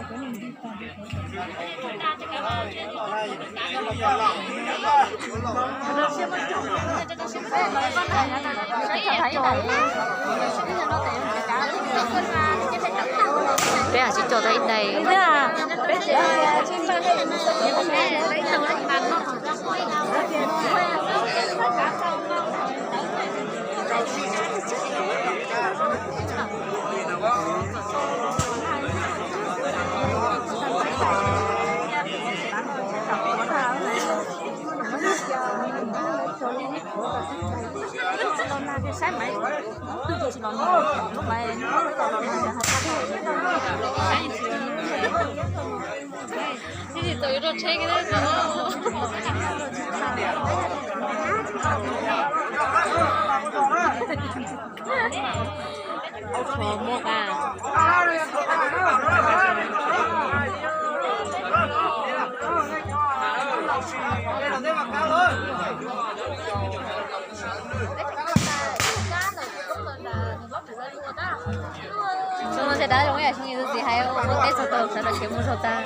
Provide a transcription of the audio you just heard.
Peb hais tsis coj tau ib daim. Xyoo no sawv daws zoo ib yam xyoo yus tus txiv hais, ua teb txog tau sawv daws khiav mus zog tag.